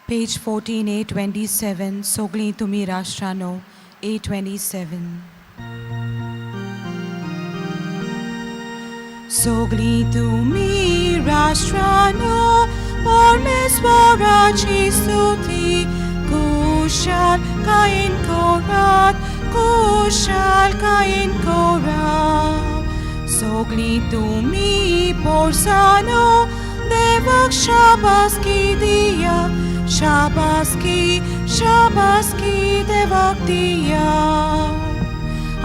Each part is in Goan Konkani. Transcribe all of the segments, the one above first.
Page 14, A27, सोगलीं तुमी राष्ट्रानो, A27. सोगलीं तुमी राष्ट्रानो, परमेश्वराची स्तुती, कुशाल कायन कोरात, कुशाल कायन कोरात. सोगलीं तुमी पोरसानो, देवाक शाबासकी दिया, शाबासकी, शाबासकी देवाक दिया.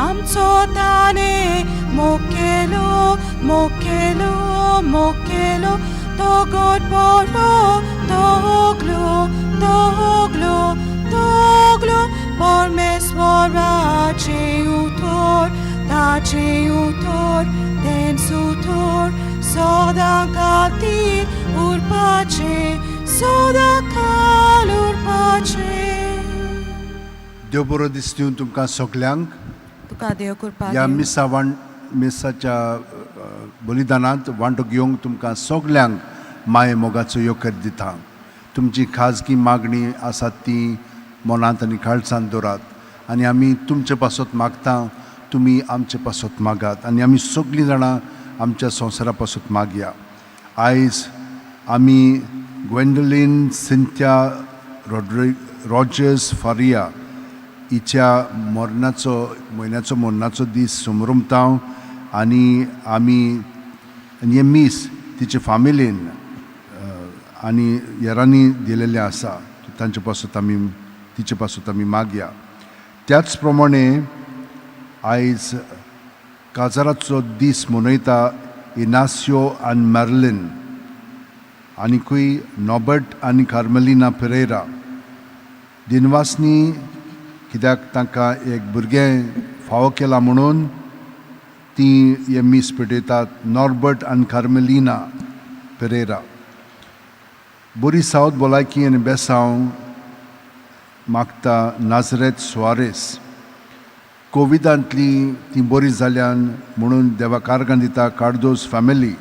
आमचो ताणे मोकेलो, मोकेलो, मोकेलो, तो गोड बरो, तोगलो, तोगलो, तोगलो, परमेश्वराचे उतर, ताचे उतर, तेंच उतर, सदां खातीर उरपाचें, सदां काल उरपाचें. देव बरो दीस दिवन तुमकां सगल्यांक. तुका देव कृपा ह्या दिवं. मिसा वाण मिसाच्या बलिदानांत वांटो घेवंक तुमकां सगल्यांक माये मोगाचो येवकार दिता. तुमची खाजगी मागणी आसात ती मनांत आनी काळजांत दवरात आनी आमी तुमचे पासत मागता, तुमी आमचे पासत मागात आनी आमी सगळीं जाणां आमच्या संवसारा पासत मागया. आयज आमी ग्वेंडलीन सिंथ्या रॉजर्स फारिया हिच्या मरणाचो म्हयन्याचो मरणाचो दीस समरमता आनी आमी आनी हें मीस तिचे फामिलीन आनी हेरांनी दिलेलें आसा. तांचे पासत आमी, तिचे पासत आमी मागया. त्याच प्रमाणे आयज काजाराचो दीस मनयता इनासियो आनी मॅर्लिन आनिकूय नॉबर्ट आनी कार्मेलिना पेरेरा. दिनवासनी कित्याक तांकां एक भुरगें फावो केलां म्हणून ती हे मीस पेटयतात, नॉर्बर्ट आनी कार्मेलिना पेरेरा. बरी सावत भलायकी आनी बेसांव मागता नाजरेत सुवारेस. कोविडांतली ती बरी जाल्यान म्हणून देवा कारगां दिता कार्दोज फॅमिली.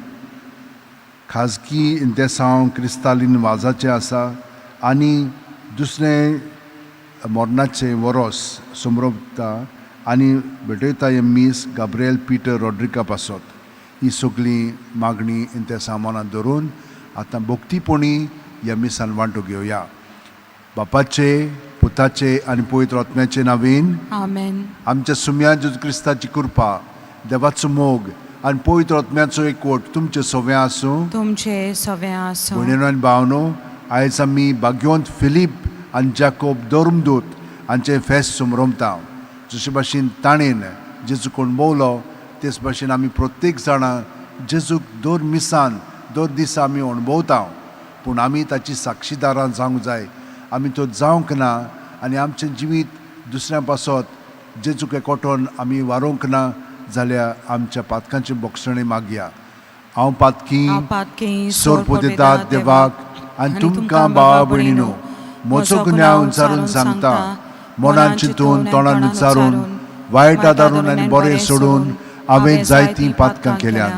खाजगी इंतेसांव क्रिस्तालीन वाजाचें आसा आनी दुसरें मरणाचें वरोस समरोपता आनी भेटयता हें मीस गाब्रियल पिटर रॉड्रिका पासत. ही सगळीं मागणी इंतेसांव मनांत धरून आतां भक्तीपणी ह्या मिसान वांटो घेवया. बापाचे, पुताचे आनी पवित्र आत्म्याचे नांवेन. आमेन. आमच्या सुम्या जेजू क्रिस्ताची कृपा, देवाचो मोग आनी पवित्र आत्म्याचो एकवट तुमचे सगळें आसूं. तुमचे सगळें आसूं. भयणीनो आनी भावनो, आयज आमी भाग्यवंत फिलीप आनी जाकोब धर्मदूत हांचें फेस्त समरमता. जशे भाशेन ताणेन जेजूक अणभवलो, तेच भाशेन आमी प्रत्येक जाणां जेजूक दर मिसान, दर दिसा आमी अणभवता, पूण आमी ताची साक्षीदारां जावंक जाय. आमी तो जावंक ना आनी आमचें जिवीत दुसऱ्यां पासत जेजूक एकवटोन आमी वारोवंक ना जाल्यार आमच्या पातकांची बोगसणी मागया. हांव पातकी हांव पातकी, सोरपोतेतात देवाक आनी तुमकां भावा भयणीनो म्हजो गुन्यांव विचारून सांगता. मनान चिंतून, तोंडान विचारून, वायट आदारून आनी बरें सोडून हांवें जायतीं पातकां केल्यांत.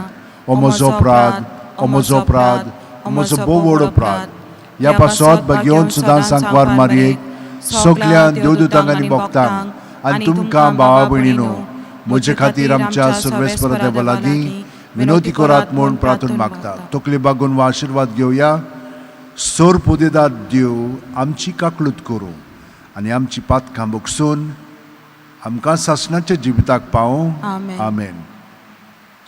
हो म्हजो अपराध, हो म्हजो अपराध, हो म्हजो भोव व्हड अपराध. ह्या पासत भाग्योन सुद्दां सांकवार मारयेक, सगल्या देवदूतांक आनी भक्तांक आनी तुमकां भावा भयणीनो म्हजे खातीर आमच्या सर्वेस्पर देवा लागीं विनवती करात म्हूण प्रार्थना मागता. तकली बागून वा आशिर्वाद घेवया. सोर पुदेदात देव आमची काकळूत करूं आनी आमची पातकां बगसून आमकां सासणाच्या जिविताक पावूं. आमेन. आमेन.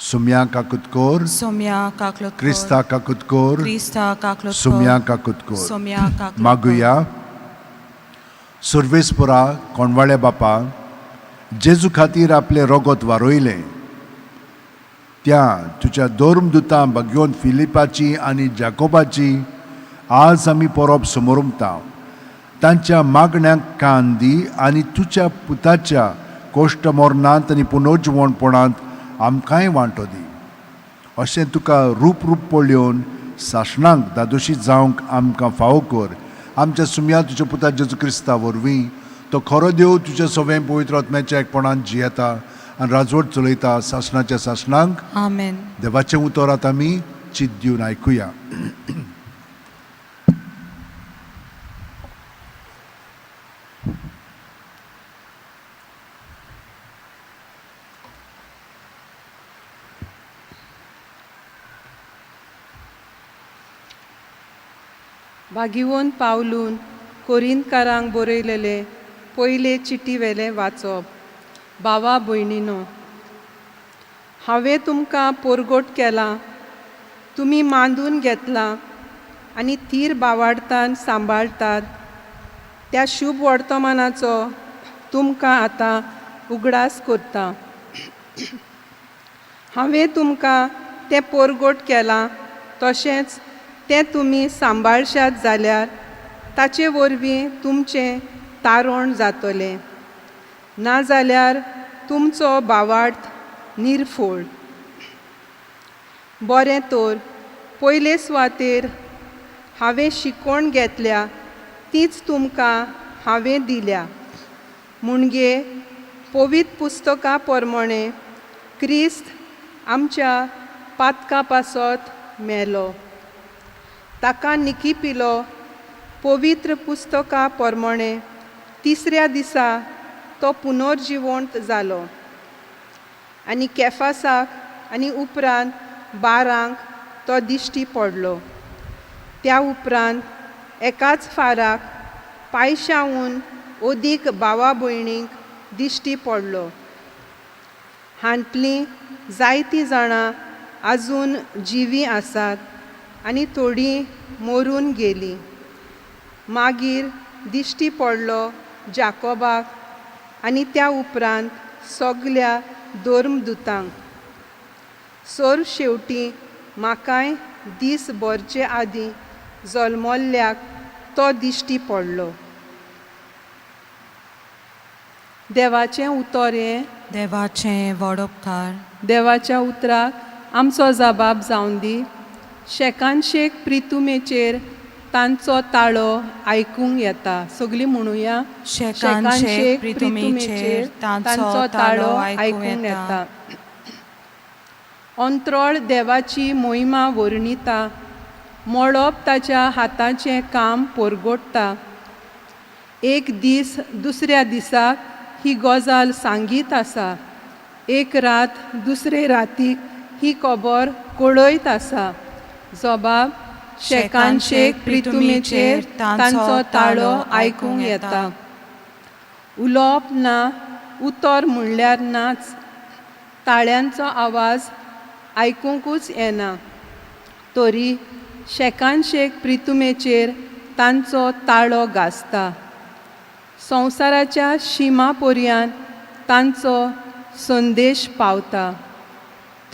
सुम्या काकूत कोर. सोम्या काकलत कर. क्रिस्ता काकूत कोर. क्रिस्ता काकलत कर. सुम्या काकूत कोर. सोम्या काकलत कर. मागुया. सर्वेस्पुरा कोणवाळ्या बापा, जेजू खातीर आपलें रगत वारयलें त्या तुज्या धर्मदुतां भाग्योन फिलिपाची आनी जाकोबाची आज आमी परब समोरमता. तांच्या मागण्यांक कान दी आनी तुज्या पुताच्या कोश्ट मरणांत आनी पुनर्जिवणपणांत आमकांय वांटो दी. अशें तुका रूप रूप पळोवन सासणाक दादोशी जावंक आमकां फावो कर, आमच्या सुम्या तुज्या पुता जेजू क्रिस्ता वरवीं. तो खरो देव, तुज्या सगळें पवित्र आत्म्याच्या एकपणान जियेता आनी राजवट चलयता सासणाच्या सासणाक. आमेन. देवाचें उतर आतां आमी चित दिवन आयकुया. बागिवोन पावलून कोरिंतकारांक बरयलेले पयले चिटी वेलें वाचप. भावा भयणीनो, हांवें तुमकां पोरगोट केलां, तुमी मांदून घेतलां आनी थीर बावाडतान सांबाळटात त्या शुभ वर्तमानाचो तुमकां आतां उगडास करता. हांवें तुमकां तें पोरगोट केलां तशेंच तें तुमी सांबाळशात जाल्यार ताचे वरवीं तुमचें तारण जातलें, नाजाल्यार तुमचो भावार्थ निर्फोळ. बरें तर पयले सुवातेर हांवें शिकोवन घेतल्या तीच तुमकां हांवें दिल्या, म्हणजे पवित्र पुस्तकां प्रमाणें क्रिस्त आमच्या पातकां पासत मेलो, ताका निकी पिलो, पवित्र पुस्तकां प्रमाणें तिसऱ्या दिसा तो पुनर्जिवंत जालो आनी केफासाक आनी उपरांत बारांक तो दिश्टी पडलो. त्या उपरांत एकाच फाराक पांयशाहून अदीक भावा भयणींक दिश्टी पडलो. हांतलीं जायतीं जाणां आजून जिवीं आसात आनी थोडीं मरून गेलीं. मागीर दिश्टी पडलो जाकोबाक आनी त्या उपरांत सगल्या धर्मदुतांक. सर शेवटी म्हाकाय दीस भरचे आदीं जल्मल्ल्याक तो दिश्टी पडलो. देवाचें उतर हें. देवाचें व्हड उपकार. देवाच्या उतराक आमचो जबाब जावन दी. शेकानशेक प्रितुमेचेर तांचो ताळो आयकूंक येता. सगळीं म्हणुया. शेकानशेक प्रितुमेचेर तांचो ताळो आयकूंक येता. अंत्रोळ देवाची मोहिमा वर्णिता, मळब ताच्या हाताचें काम परगोडटा. एक दीस दुसऱ्या दिसाक ही गजाल सांगीत आसा, एक रात दुसरे रातीक ही खबर कळयत आसा. जबाब शेकानशेक प्रितुमेचेर तांचो ताळो आयकूंक येता. उलोवप ना, उतर म्हणल्यार नाच, ताळ्यांचो आवाज आयकुंकूच येना, तरी शेकानशेक प्रितुमेचेर तांचो ताळो गाजता. संवसाराच्या शिमा पर्यान तांचो संदेश पावता.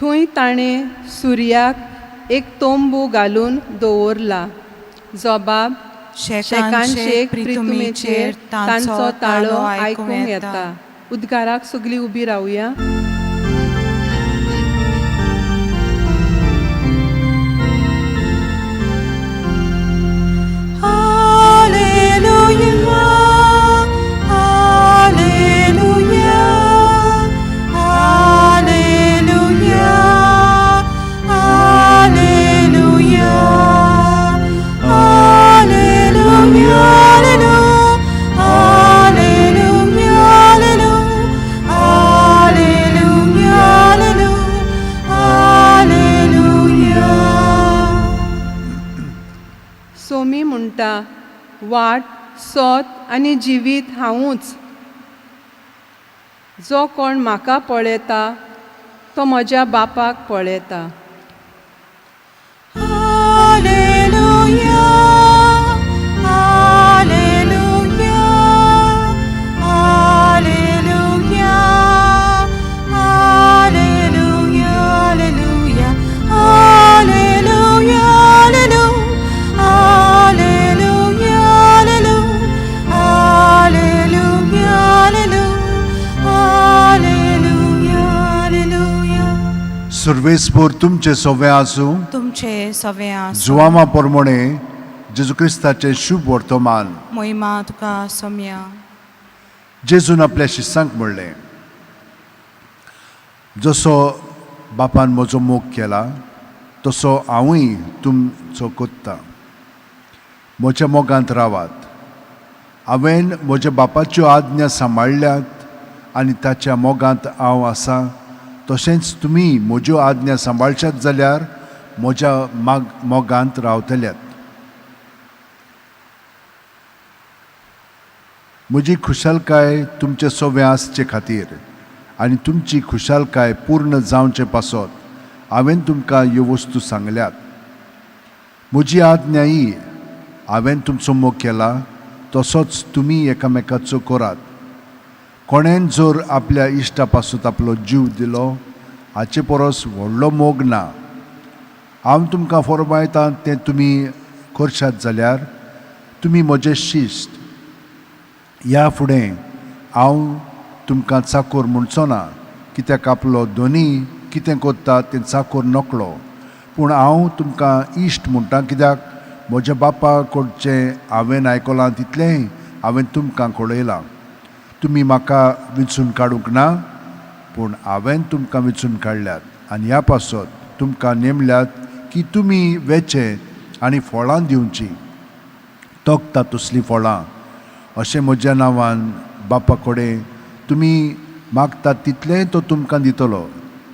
थंय ताणें सुर्याक एक तंबू घालून दवरला. जबाब शेकानशेक प्रितुमेचेर तांचो ताळो आयकूंक येता. उद्गाराक सगळीं उबी रावया. Alleluia, Alleluia, Alleluia, Alleluia, Alleluia, Alleluia, Alleluia, Alleluia. Somi म्हणटा, वाट सोत आनी जिवीत हांवूच. जो कोण म्हाका पळयता तो म्हज्या बापाक पळयता. Alleluia, Alleluia, Alleluia, Alleluia, Alleluia, Alleluia, Alleluia, Alleluia, Alleluia, Alleluia. सुर्वेसपूर तुमचे सवे आसूं. तुमचे सवे आसूं. जुवामा प्रमाणे जेजू क्रिस्ताचें शुभ वर्तमान. मोहिमा तुका सोम्या. जेजून आपल्या शिस्सांक म्हणलें, जसो बापान म्हजो मोग केला तसो हांवूय तुमचो कोत्ता. म्हज्या मोगांत रावात. हांवें म्हज्या बापाच्यो आज्ञा सांबाळ्ळ्यात आनी ताच्या मोगांत हांव आसा, तशेंच तुमी म्हज्यो आज्ञा सांबाळशात जाल्यार म्हज्या मोगांत रावतल्यात। म्हजी खुशालकाय तुमचे सवें आसचे खातीर आनी तुमची खुशालकाय पूर्ण जावचे पासत हांवें तुमकां ह्यो वस्तू सांगल्यात। म्हजी आज्ञा ही, हांवें तुमचो मोग केला तसोच तुमी एकामेकाचो करात। कोणेन जर आपल्या इश्टा पासून आपलो जीव दिलो हाचे परस व्हडलो मोग ना। हांव तुमकां फरमायता तें तुमी करशात जाल्यार तुमी म्हजें शिश्ट। ह्या फुडें हांव तुमकां चाकोर म्हणचो ना, कित्याक आपलो दोनी कितें करता तें चाकोर नकळो, पूण हांव तुमकां इश्ट म्हणटा, कित्याक म्हज्या बापा कडचें हांवें आयकलां तितलेंय हांवें तुमकां कळयलां। तुमी म्हाका विंचून काडूंक ना, पूण हांवें तुमकां विंचून काडल्यात आनी ह्या पासत तुमकां नेमल्यात की तुमी वेचें आनी फळां दिवचीं, तोखता तसलीं फळां। अशें म्हज्या नांवान बापा कडेन तुमी मागतात तितलेंय तो तुमकां दितलो।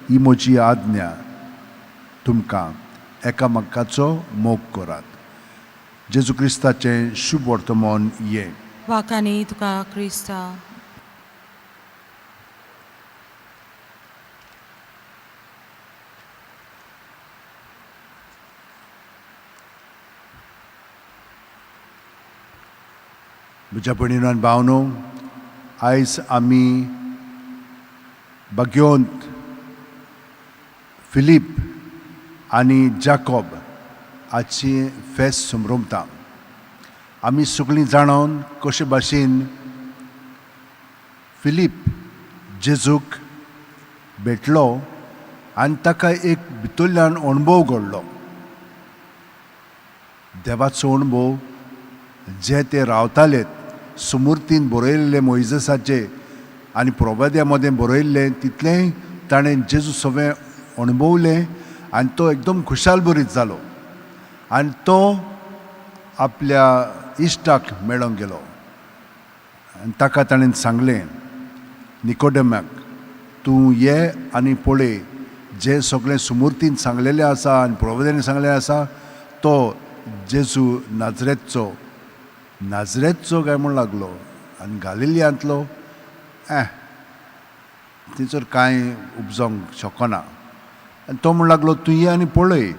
ही म्हजी आज्ञा, तुमकां एकामेकाचो मोग करात। जेजू क्रिस्ताचें शुभ वर्तमान हें। वाकानी तुका क्रिस्ता। म्हज्या भयणीनो आनी भावनो, आयज आमी भाग्यवंत फिलीप आनी जाकोब हाची फेस्त समरमता। आमी सगळीं जाणून कशे भाशेन फिलीप जेजूक भेटलो आनी ताका एक भितरल्यान अणभव घडलो, देवाचो अणभव। जे ते रावताले सुमुर्तीन बरयल्ले मोयजेसाचे आनी प्रवाद्या मदें बरयल्लें तितलेंय ताणें जेजू सगळें अणभवलें आनी तो एकदम खुशाल बरीत जालो आनी तो आपल्या इश्टाक मेळोंक गेलो आनी ताका ताणें सांगलें, निकोडेमाक, तूं ये आनी पळय जें सगळें सुमुर्तीन सांगलेलें आसा आनी प्रवाद्यांनी सांगलेलें आसा तो जेजू नाजरेतचो, नाजरेतचो काय म्हूण लागलो आनी गालिलियांतलो थंयसर कांय उपजोंक शकना। आनी तो म्हूण लागलो, तूं ये आनी पळय।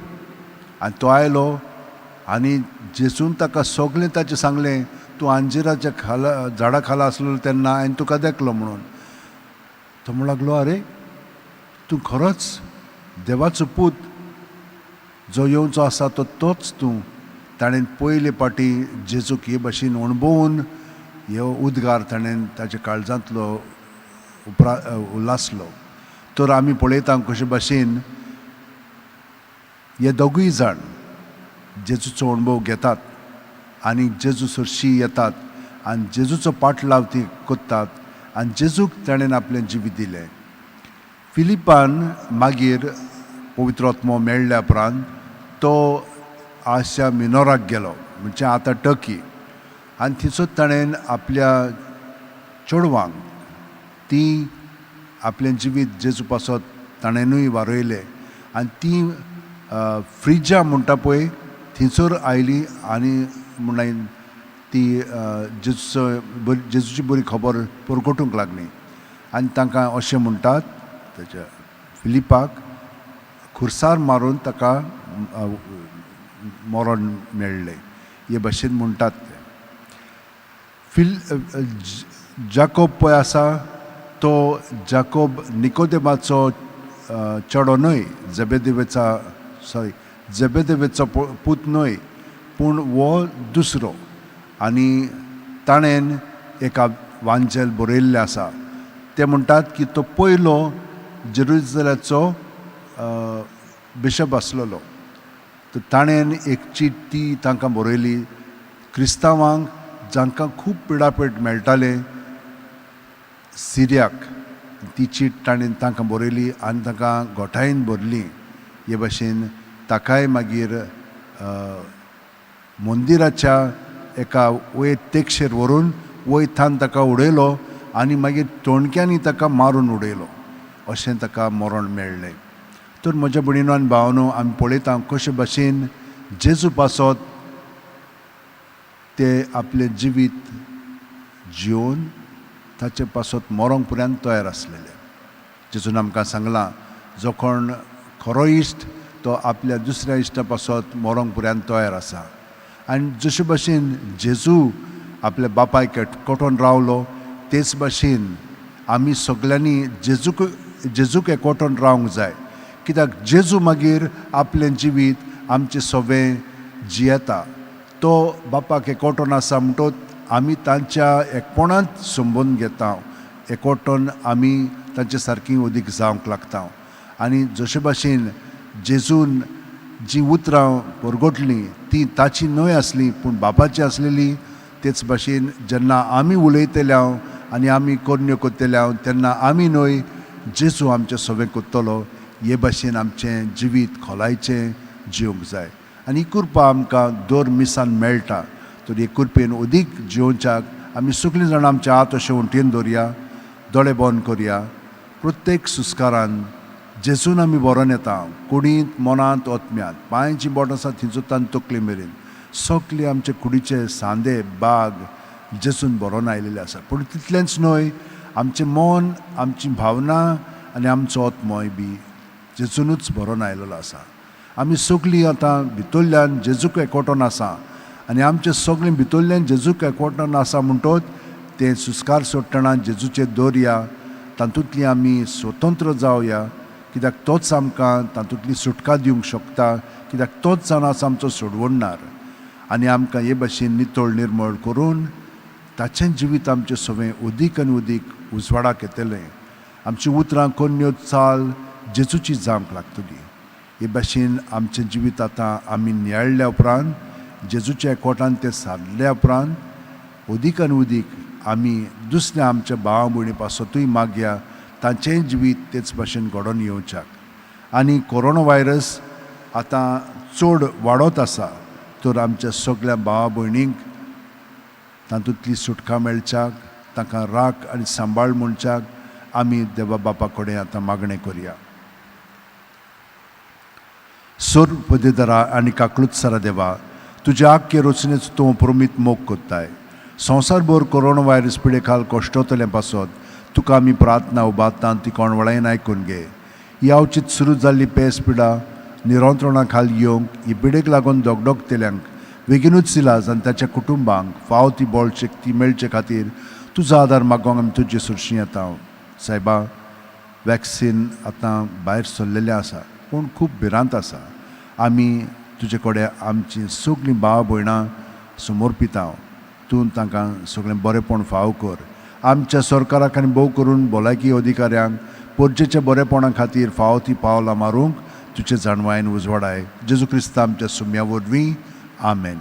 आनी तो आयलो आनी जेजून ताका सगळें ताचें सांगलें, तूं अंजिराच्या खाला झाडा खाला आसलो तेन्ना हांवें तुका देखलो म्हणून। तो म्हूण लागलो, आरे तूं खरोच देवाचो पूत जो येवचो आसा तो तोच तूं। ताणें पयले फावटी जेजूक हे भाशेन अणभवून हे उद्गार ताणें ताच्या काळजांतलो उल्हासलो। तर आमी पळयता कशे भाशेन हे दोगूय जाण जेजूचो अणभव घेतात आनी जेजू सरशी येतात आनी जेजूचो पाटलाव ती करतात आनी जेजूक ताणें आपलें जिवीत दिलें। फिलिपान मागीर पवित्र आत्मो मेळ्ळ्या उपरांत तो आशिया मिनोराक गेलो, म्हणजे आतां टर्की, आनी थंयसर ताणें आपल्या चेडवांक ती आपलें जिवीत जेजू पासत ताणेंनूय वारयलें आनी ती फ्रिजा म्हणटा पळय थंयसर आयली आनी म्हणून ती जेजूची बरी खबर परगटूंक लागली आनी तांकां अशें म्हणटात ताच्या फिलिपाक खुर्सार मारून ताका मरण मेळ्ळें हे भाशेन म्हणटात ते। जाकोब पळय आसा तो जाकोब निकोदेमाचो चेडो न्हय, जेबेदेवेचा सॉरी जेबेदेवेचो पूत न्हय, पूण हो दुसरो आनी ताणें एका वांजेल बरयल्लें आसा। ते म्हणटात की तो पयलो जेरुजलेमाचो बिशप आसलेलो। तर ताणें एक चीट ती तांकां बरयली क्रिस्तांवांक जांकां खूब पिडापेट मेळटालें सिरियाक, ती चीट ताणें तांकां बरयली आनी तांकां गोठायेन भरली। हे भाशेन ताकाय मागीर मंदिराच्या एका वयर तेगशेर व्हरून वयथान ताका उडयलो आनी मागीर तोणक्यांनी ताका मारून उडयलो. अशें ताका मरण मेळ्ळें. तर म्हज्या भयणीनो आनी भावानो, आमी पळयता कशे भाशेन जेजू पासत ते आपलें जिवीत जिवन ताचे पासत मरोंक पर्यंत तयार आसलेले. जेजून आमकां सांगलां, जो कोण खरो इश्ट तो आपल्या दुसऱ्या इश्टा पासत मरोंक पर्यंत तयार आसा. आनी जशे भाशेन जेजू आपल्या बापायक एकवटून रावलो, तेच भाशेन आमी सगल्यांनी जेजूक एकवटून रावंक जाय. कित्याक जेजू मागीर आपलें जिवीत आमचें सगळें जियेता. तो बापाक एकवटून आसा म्हणटोच आमी तांच्या एकपणांत संबंद घेता, एकवटून आमी तांचे सारकी अदीक जावंक लागता. आनी जशे भाशेन जेजून जीं उतरां परगटलीं तीं ताची न्हय आसलीं पूण बापाची आसलेली, तेच भाशेन जेन्ना आमी उलयतले हांव आनी आमी करण्यो करतले हांव तेन्ना आमी न्हय जेजू आमचें सगळें करतलो. हे भाशेन आमचें जिवीत खोलायचें जिवंक जाय. आनी ही कृपा आमकां दर मिसान मेळटा. तर हे कृपेन अदीक जिवोवच्याक आमी सगळीं जाणां आमचे हात अशें उंटयेन दवरया, दोळे बंद करया. प्रत्येक सुस्कारान जेजून आमी बरोवन येता, कुडींत, मनांत, ओतम्यांत, पांयची बोट आसा थंयचो तकली मेरेन सगळे आमचे कुडीचे सांदे बाग जेजून बरोवन आयिल्ले आसा. पूण तितलेंच न्हय, आमचें मन, आमची भावना आनी आमचो आत्मोय बी जेजूनच बरोवन आयिल्लो आसा. आमी सगळीं आतां भितरल्यान जेजूक एकवटोन आसा आनी आमचें सगळें भितरल्यान जेजूक एकवटोन आसा म्हणटोच तें सुस्कार सोडटना जेजूचेर दवरया, तातूंतली आमी स्वतंत्र जावया. कित्याक तोच आमकां तातूंतली सुटका दिवंक शकता, कित्याक तोच जावन आसा आमचो सोडवणणार. आनी आमकां हे भाशेन नितळ निर्मळ करून ताचें जिवीत आमचें सगळें अदीक आनी अदीक उजवाडाक येतलें. आमची उतरां कोन्न्यो चाल जेजूची जावंक लागतली. हे भाशेन आमचें जिवीत आतां आमी नियाळ्ळ्या उपरांत, जेजूच्या एकवटान तें सादल्या उपरांत अदीक आनी अदीक आमी दुसऱ्या आमच्या भावा भयणी पासतूय मागया तांचेंय जिवीत तेच भाशेन घडोवन येवच्याक. आनी कोरोना व्हायरस आतां चड वाडत आसा, तर आमच्या सगळ्या भावा भयणींक तातूंतली सुटका मेळच्याक, तांकां राख आनी सांबाळ म्हणच्याक आमी देवा बापा कडेन आतां मागणें करया. सोर पदेदरा आनी काकलूत सरा देवा, तुज्या आख्खे रचनेचो तूं प्रमीत मोग कोत्ताय. संवसारभर कोरोना व्हायरस पिडे खाल कश्टोतलें पासत तुका आमी प्रार्थना उबारता, ती कोण वळायन आयकून घे. ही अवचीत सुरू जाल्ली पेस पिडा निरंत्रणा खाल येवंक ही पिडेक लागून दगदगतल्यांक बेगीनूच इलाज आनी ताच्या कुटुंबांक फाव ती बळ शक्ती मेळचे खातीर तुजो आदार मागोंक आमी तुजे सुरशी येता. सायबा, वॅक्सीन आतां भायर सरलेलें आसा पूण खूब भिरांत आसा. आमी तुजे कडेन आमची सगळीं भाव भयणां समर्पिता, तूं तांकां सगळें बरेंपण फाव कर. आमच्या सरकाराक आनी भोव करून भलायकी अधिकाऱ्यांक परजेच्या बरेपणा खातीर फावो ती पावलां मारूंक तुजे जाणवायेन उजवाडाय. जेजू क्रिस्ता आमच्या सुम्या वरवीं, आमेन.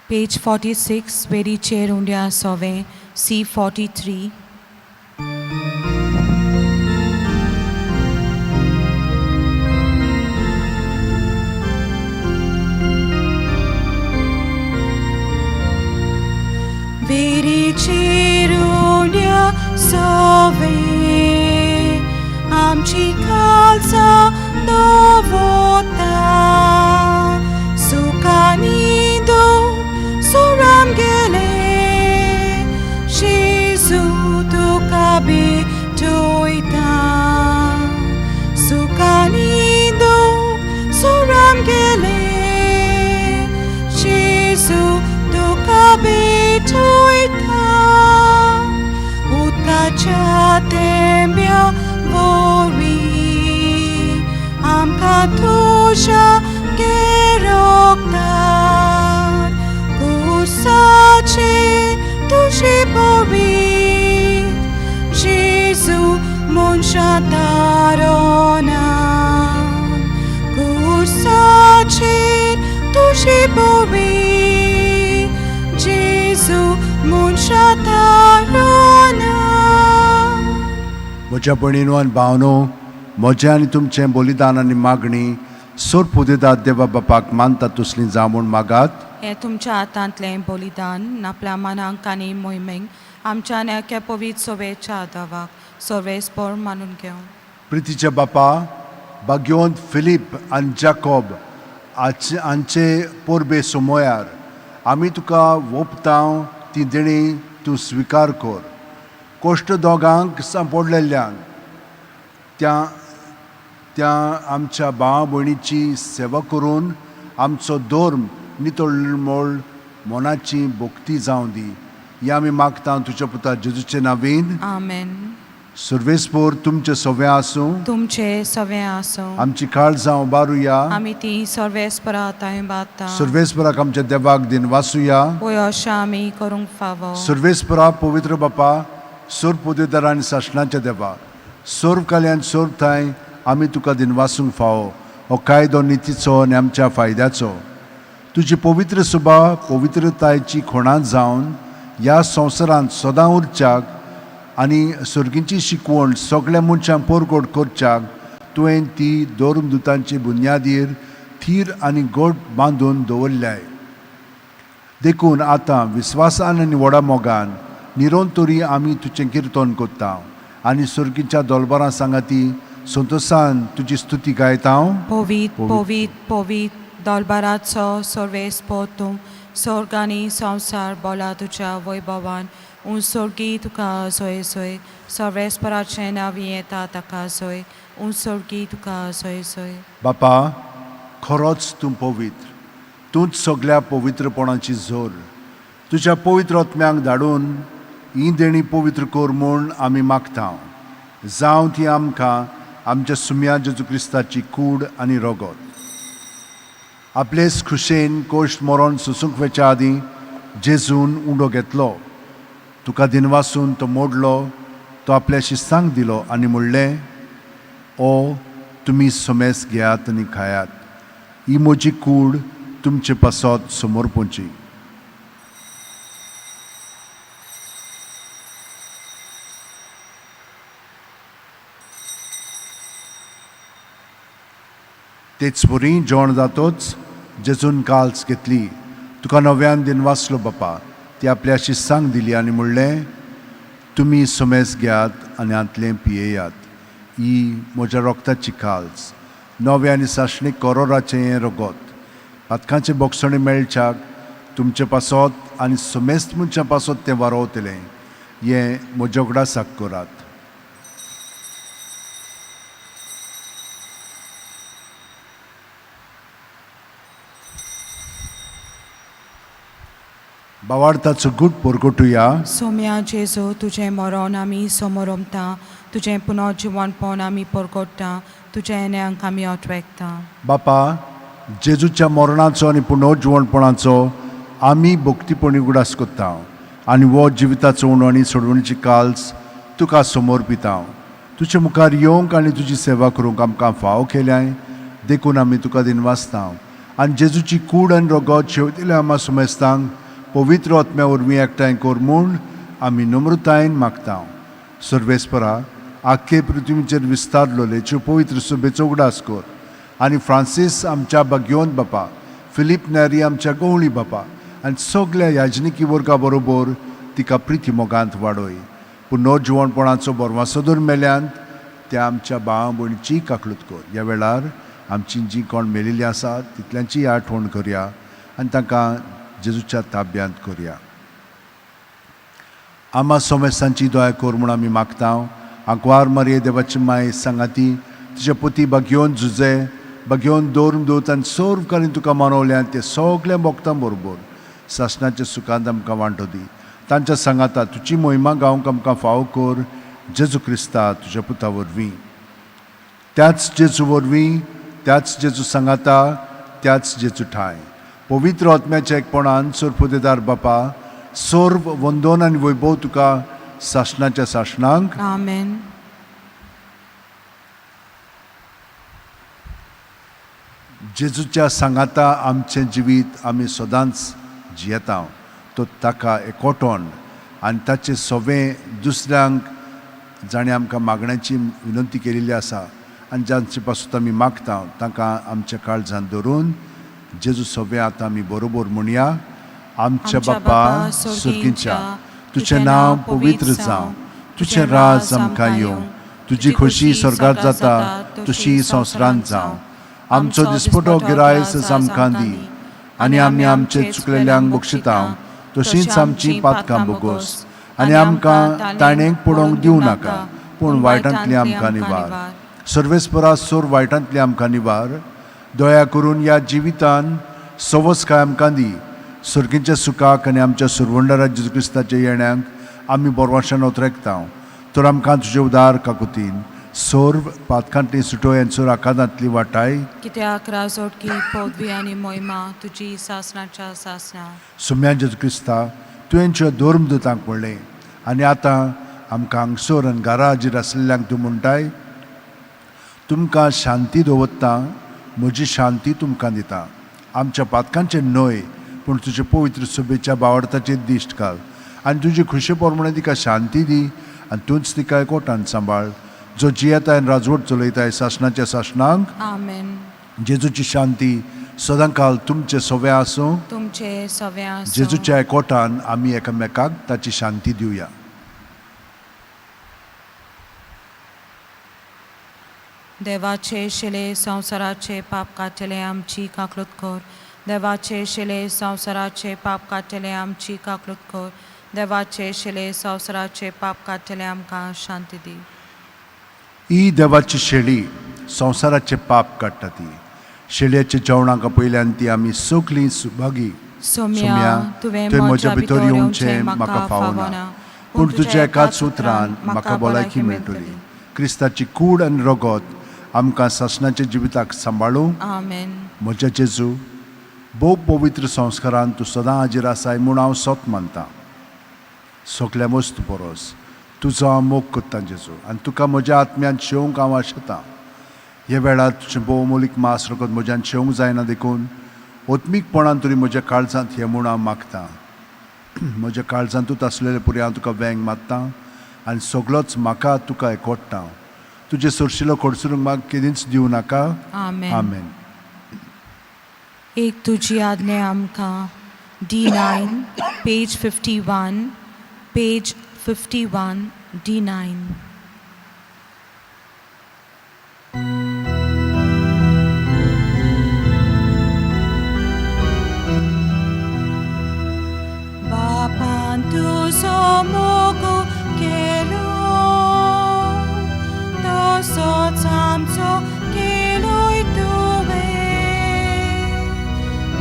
Page 46, वेरीचेर उंड्या सोवें, C 43. वेरीचेर उंड्या सोवें, आमची खालसा दवरता, सुखानी दो सुराम गेले, जेजू तुका भेटोयता. सुखानी दो सुराम गेले, जेजू तुका भेटोयता. उदकाच्या तेंब्या वरवीं आमकां तुज्या गेरोगतात, कुर्साचे तुजे पवीत, जेजू मनशां तारोना. कुर्साचेर तुजे पवीत, जेजू मनशां तारोना. म्हज्या भयणीनो आनी भावनो, म्हजें आनी तुमचें बलिदान आनी मागणी सोर पुदेदात देवा बापाक मानता तसलीं जावं म्हूण मागात. हें तुमच्या हातांतलें बलिदान आपल्या मनाक आनी मोहिमेक आमच्या न्याक्या पवित्र सोवेच्या दावाक सर्वेस्पर मानून घेवं. प्रितीच्या बापा, भाग्यवंत फिलीप आनी जाकोब हांचे परबे समयार आमी तुका वोपतांव ती देणी तूं स्विकार कर. कोश्ट दोगांक सांपडलेल्यांक त्या त्या आमच्या भाव भयणीची सेवा करून आमचो धर्म नितळमळ मनाची भक्ती जावं दी. ही आमी मागता तुज्या पुता जेजूचे नावीन. आमेन. सर्वेस्पोर तुमचें सगळें आसूं. तुमचे सगळें आसूं. आमची काळजां उबारुया. आमी ती सर्वेस्परा थंय बाता. सर्वेस्पराक आमच्या देवाक दिन वासुया. पळय अशें आमी करूंक फावो. सर्वेस्परा, पवित्र बापा, सर्व पदवीदार आनी सासणाच्या देवा, सर्व काल्यान सर्व थांय आमी तुका दिनवासूंक फावो. हो कायदो नितीचो आनी आमच्या फायद्याचो. तुजी पवित्र सुबा पवित्रतायेची खोणां जावन ह्या संवसारांत सदां उरच्याक आनी सर्गींची शिकवण सगळ्या मनशांक परगट करच्याक तुवें ती धर्मदुतांचे बुन्यादीर थीर आनी गोड बांदून दवरल्याय. देखून आतां विस्वासान आनी व्हडा मोगान निरंतरी आमी तुजें किर्तन करता आनी सर्गीच्या दोलबरां सांगाती संतोसान तुजी स्तुती गायता. पवीत पवीत पवीत दोलबाराचो सर्वेस्पर तूं, स्वर्ग आनी संवसार बोला तुज्या वैभवान. उंसर्गी तुका सोय सोय, सर्वेस्पराचें नांव येता ताका सोय, उंसर्गी तुका सोय सोय. बापा, खरोच तूं पवित्र, तूंच सगल्या पवित्रपणाची जोर. तुज्या पवित्र आत्म्यांक धाडून ही देणी पवित्र कर म्हूण आमी मागता. जावं ती आमकां आमच्या सुम्या जेजू क्रिस्ताची कूड आनी रगत. आपलेच खुशेन कोश्ट मरण सोसूंक वचच्या आदीं जेजून उंडो घेतलो, तुका दिनवासून तो मोडलो, तो आपल्या शिस्तांक दिलो आनी म्हणलें, ओ तुमी समेस घेयात आनी खायात, ही म्हजी कूड तुमचे पासत समर्पणची. तेच वरी जेवण जातोच जेजून काल्स घेतली, तुका नव्यान दिनवासलो बापा, ती आपल्या शिस्तांक दिली आनी म्हणलें, तुमी समेस घेयात आनी हांतलें पियेयात, ही म्हज्या रोगताची काल्स, नवें आनी सासणीक करोराचें हें रगत, पातकांचें बोगसणें मेळच्याक तुमचे पासत आनी समेस्त मनशां पासत तें वारोवतलें. हें म्हज्या उगडासाक करात. बावार्थाचो गूट परगटुया. सोम्या जेजू, तुजें मरण आमी समोरमता, तुजें पुनर्जिवनपण आमी परगट्टा, तुज्या येण्यांक आमी अटवेकता. बापा, जेजूच्या मरणाचो आनी पुनर्जिवणपणाचो आमी भक्तीपणी उगडास करता आनी हो जिविताचो उणो आनी सोडवणीची काल्स तुका समर्पिता. तुजे मुखार येवंक आनी तुजी सेवा करूंक आमकां फाव केल्याय देखून आमी तुका दिनवासता आनी जेजूची कूड आनी रगत शेवटिल्या आमा सुमेस्तांक पवित्र आत्म्या वरवीं एकठांय कर म्हूण आमी नम्रतायेन मागता. सर्वेस्परा, आख्खे पृथ्वीचेर विस्तारलोले पवित्र सुबेचो उगडास कर आनी फ्रांसीस आमच्या भाग्यवंत बापा, फिलीप नॅरी आमच्या गवळी बापा आनी सगल्या याजनिकी वर्गा बरोबर तिका प्रिती मोगांत वाडय. पूण नवजिवणपणाचो बरवासो दर मेल्यांत त्या आमच्या भाव भयणीची काकलूत कर. ह्या वेळार आमची जी कोण मेलेली आसा तितल्यांची आठवण करया आनी तांकां जेजूच्या ताब्यांत करया. आमा सोमेस्तांची दया कर म्हूण आमी मागता. आंकवार मारये देवाची माय सांगाती तुज्या पुती भाग्योवन झुजे भाग्योवन दवरून दवरता आनी सर्व कालीन तुका मनवल्यान ते सगल्या भक्तां बरोबर सासणाच्या सुखांत आमकां वांटो दी. तांच्या सांगाता तुजी मोहिमा गावंक आमकां फावो कर, जेजू क्रिस्ता तुज्या पुता वरवीं. त्याच जेजू वरवीं, त्याच जेजू सांगाता, त्याच जेजू ठांय पवित्र आत्म्याच्या एकपणान सोरपुदेदार बापा, सर्व वंदन आनी वैभव तुका सासणाच्या सासणांक. आमेन. जेजूच्या सांगाता आमचें जिवीत आमी सदांच जियेता. तो ताका एकवटोन आनी ताचें सवें दुसऱ्यांक जाणें आमकां मागण्याची विनंती केलेली आसा आनी जांचे पासून आमी मागता तांकां आमच्या काळजांत धरून जेजू सगळें आतां आमी बरोबर म्हणया. आमच्या बापा सर्गीच्या, तुजें नांव पवित्र जावं, तुजें राज आमकां येवं, तुजी खोशी स्वर्गात जाता तशी संवसारांत जावं. आमचो दिसपटो गिरायस आमकां दी आनी आमी आमचे चुकलेल्यांक बक्षिता तशींच आमची पातकां बोगोस आनी आमकां ताणेक पडोवंक दिवं नाका, पूण वायटांतली आमकां निवार. सर्वेस्परा सोर वायटांतली आमकां निवार. दया करून ह्या जिवितान सवसकाय आमकां दी. सर्गीच्या सुखाक आनी आमच्या सुरवंडरा जेजू क्रिस्ताच्या येण्याक आमी बोरवाशान ओतरेकता. तर आमकां तुजे उदार काकुतीन सर्व पातकांतली सुटोय आनी सोर आकादांतली वाटाय. कित्याक राजोटकी पदवी आनी मोहिमा तुजी सासणाच्या सासणा. सुम्या जेजू क्रिस्ता, तुवें तुज्या धर्मदूतांक म्हणलें आनी आतां आमकां हांगसर आनी घरा हाजीर आशिल्ल्यांक तूं म्हणटाय, तुमकां शांती दवरता, म्हजी शांती तुमकां दिता. आमच्या पातकांचें न्हय पूण तुजे पवित्र सभेच्या बावडताचेर दिश्ट घाल आनी तुजी खुशे प्रमाणे तिका शांती दी आनी तूंच तिका एकवटान सांबाळ, जो जियेताय आनी राजवट चलयताय सासणाच्या सासणांक. आमेन. जेजूची शांती सदांकाल तुमचे सवे आसूं. तुमचे सवे आसूं. जेजूच्या एकवटान आमी एकामेकाक ताची शांती दिवया. देवाचे शिले संवसाराचे पाप काडटले आमची काकलूत कर. देवाचे शिले संवसाराचे पाप काडटले आमची काकलूत कर. देवाचे शिले संवसाराचे पाप काडटले आमकां शांती दी. ही देवाची शेळी संवसाराचे पाप काडटा. ती शेळयेच्या जेवणाक पयल्यान ती आमी सगलीं सुभागी. सोम्या, तुवें म्हज्या भितर येवचें म्हाका फावना, पूण तुज्या एकाच उतरान म्हाका भलायकी मेळटली. क्रिस्ताची कूड आनी रगत आमकां सासणाच्या जिविताक सांबाळूं. आमेन. म्हज्या जेजू, भोव पवित्र संस्कारान तूं सदां हाजीर आसाय म्हूण हांव सत मानतां. सगल्या वस्तू परस तुजो हांव मोग करतां जेजू, आनी तुका म्हज्या आत्म्यान शेवंक हांव आशेतां. ह्या वेळार तुजें भोव मोलीक मास रगत म्हज्यान शेवंक जायना देखून ओत्मीकपणान तरी म्हज्या काळजांत हें म्हूण हांव मागतां. म्हज्या काळजांतूच आसलेले पुरी हांव तुका वेंग मारतां आनी सगलोच म्हाका तुका एकवटता. तुजें सरशिलो कडसरूंक म्हाका केदींच दिवं नाका. आमेन. आमेन. एक तुजी आज्ञा आमकां. D9, page 51, page 51, D9. बापान तुजो मोग केलो तसोच आमचो केलोय तुवें.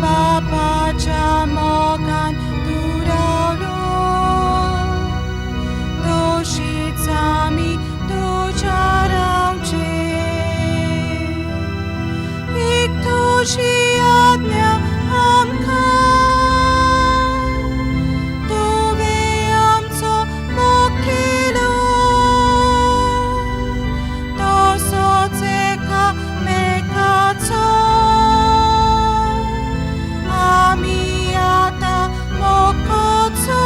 बापाच्या मोगान तूं रावलो तशीच आमी तुज्या रावचें. एक तुजी आज्ञा आमकां, तुवें आमचो मोग केलो तसोच एकामेकाचो आमी आतां मोग करचो.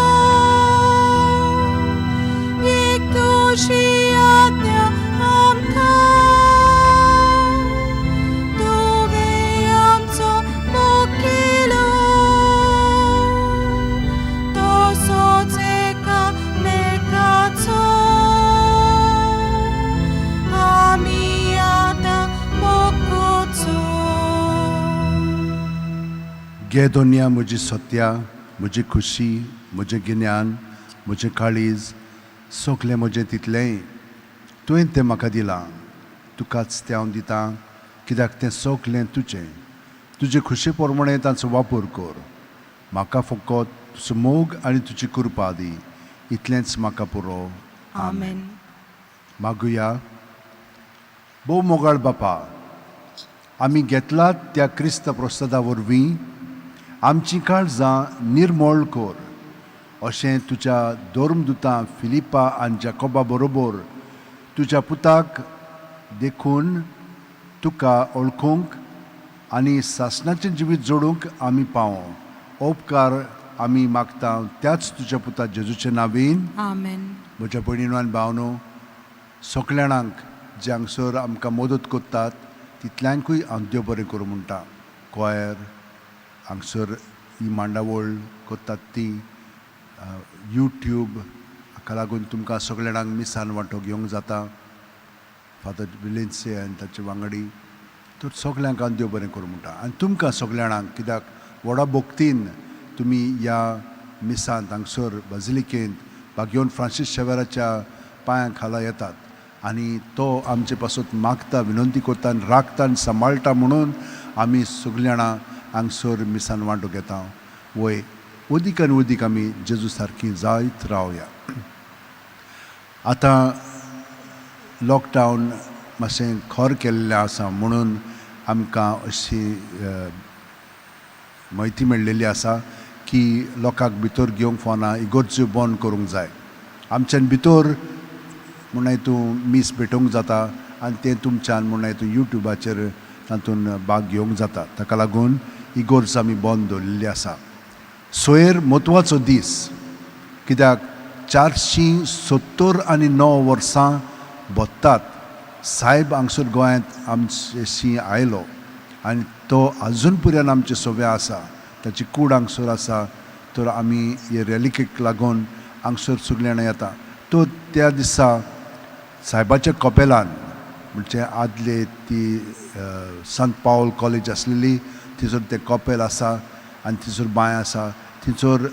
एक तुजी आज्ञा आमकां, तुवें आमचो मोग केलो तसोच एकामेकाचो आमी आतां मोग करचो. घे दोनया म्हजी सत्या, म्हजी खुशी, म्हजें गिन्यान, म्हजें काळीज, सगलें म्हजें तितलेंय तुवें तें म्हाका दिलां. तुकाच तें हांव दितां कित्याक तें सगलें तुजें. तुजे खुशे प्रमाणें तांचो वापर कर. म्हाका फकत तुजो मोग आनी तुजी कृपा दी, इतलेंच म्हाका पुरो. आमेन. मागुया. भोव मोगाळ बापा, आमी घेतलात त्या क्रिस्त प्रसादा वरवीं आमचीं काळजां निर्मळ कर, अशें तुज्या धर्मदुतां फिलिपा आनी जाकोबा बरोबर तुज्या पुताक देखून तुका वळखूंक आनी सासणाचें जिवीत जोडूंक आमी पावों. उपकार आमी मागता त्याच तुज्या पुता जेजूचे नांवीन. आमेन. म्हज्या भयणीनो आनी भावनो, सगल्या जाणांक जे हांगसर आमकां मदत करतात तितल्यांकूय हांव देव बरें करूं म्हणटा. क्वायर हांगसर ही मांडावळ करतात ती यूट्यूब हाका लागून तुमकां सगल्या जाणांक मिसान वांटो घेवंक जाता. फादर विलेन्से आनी ताचे वांगडी तर सगल्यांक हांव देव बरें करूं म्हणटा आनी तुमकां सगल्या जाणांक, कित्याक व्हडा भक्तीन तुमी ह्या मिसांत हांगसर बाजिलिकेंत भाग्योन फ्रांसीस शेवेराच्या पांयां खाला येतात आनी तो आमचे पासत मागता, विनंती करता आनी राखता आनी सांबाळटा म्हणून आमी सगलीं जाणां हांगसर मिसान वांटो घेता. वय अदीक आनी अदीक आमी जेजू सारकी जायत रावया. आतां लॉकडावन मातशें खर केल्लें आसा म्हणून आमकां अशी म्हायती मेळ्ळेली आसा की लोकांक भितर घेवंक फावना, इगर्ज्यो बंद करूंक जाय. आमच्यान भितर म्हणून तूं मीस भेटोवंक जाता आनी तें तुमच्यान म्हणून तूं यूट्यूबाचेर तातूंत भाग घेवंक जाता. ताका लागून इगर्ज आमी बंद दवरिल्ली आसा. सोयर म्हत्वाचो दीस, कित्याक 479 वर्सां भोत्तात सायब हांगसर गोंयांत आमचेशी आयलो आनी तो आजून पर्यंत आमचे सोव्या आसा, ताची कूड हांगसर आसा. तर आमी हे रेलिकेक लागून हांगसर सगळीं जाणां येता. तो त्या दिसा सायबाच्या कपेलान म्हणजे आदले ती संत पावल कॉलेज आसलेली थंयसर तें कपेल आसा आनी थंयसर बांय आसा, थंयसर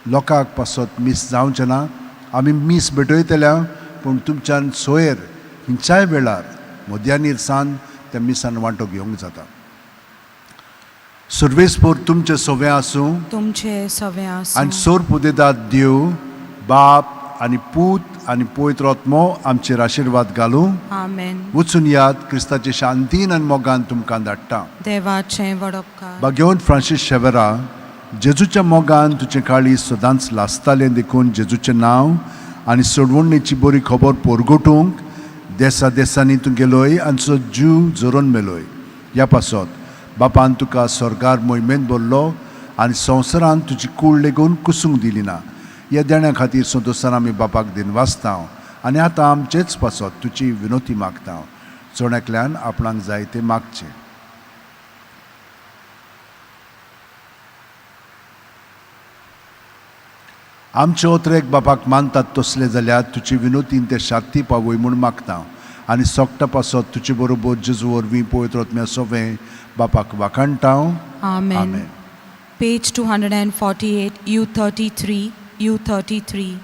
लोकांक पासत मीस जावचें ना. आमी मीस भेटयतल्या पूण तुमच्यान सोयर खंयच्याय वेळार मध्यानीर सान त्या मिसान वांटो घेवंक जाता. सर्वेस्पोर तुमचें सोवें आसूं, तुमचे सवे आसूं आनी सोर पुदेदात देव बाप आनी पूत आनी पवित्र आत्मो आमचेर आशिर्वाद घालूं. आमेन. वचून याद क्रिस्ताचे शांतीन आनी मोगान तुमकां धाडटा. देवाचें वडपकार. भाग्यवंत फ्रांसीस शेवेरा, जेजूच्या मोगान तुजें काळीज सदांच लासतालें देखून जेजूचें नांव आनी सोडवणेची बरी खबर पोरगोटूंक देसा देसांनी तूं गेलोय आनी तुजो जीव झरोवन मेलोय. ह्या पासत बापान तुका स्वर्गार मोहिमेंत भरलो आनी संवसारान तुजी कूड लेगून कुसूंक दिली ना. ह्या देण्या खातीर संतोसान आमी बापाक दिनवासता आनी आतां आमचेच पासत तुजी विनोती मागता. जण एकल्यान आपणाक जाय तें मागचें. आमचे ओतरेक बापाक मानतात तसले जाल्यार तुजी विनोतीन ते शांती पावय म्हूण मागता आनी सोगटा पासत तुजे बरोबर जेजू वरवीं पवित्र आत्म्या सोवें बापाक वाखाणटा. आमेन. आमेन. Page 248, U33, U33.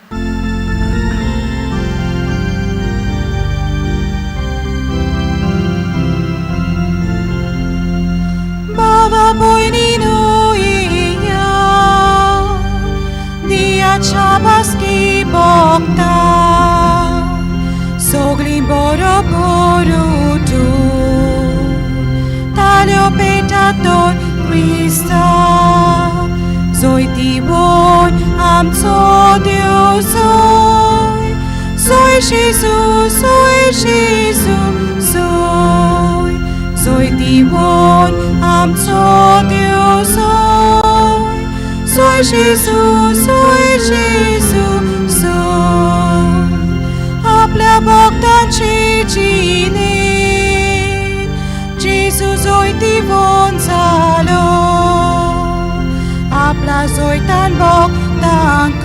Baba boynino iya, dia chabaski bokta, sogli boro borutu, talio petator Krista, zoiti bon amco Dios soy, soy Jesus, soy Jesus, soy, zoiti bon amco Dios soy, soy Jesus, soy Jesus, soy. आपल्या भक्तांची जिणेत जेजू जोयतीवोन जालो, आपल्या जोयतान भक्तांकूय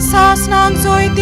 सासणांक जोयतीवोन.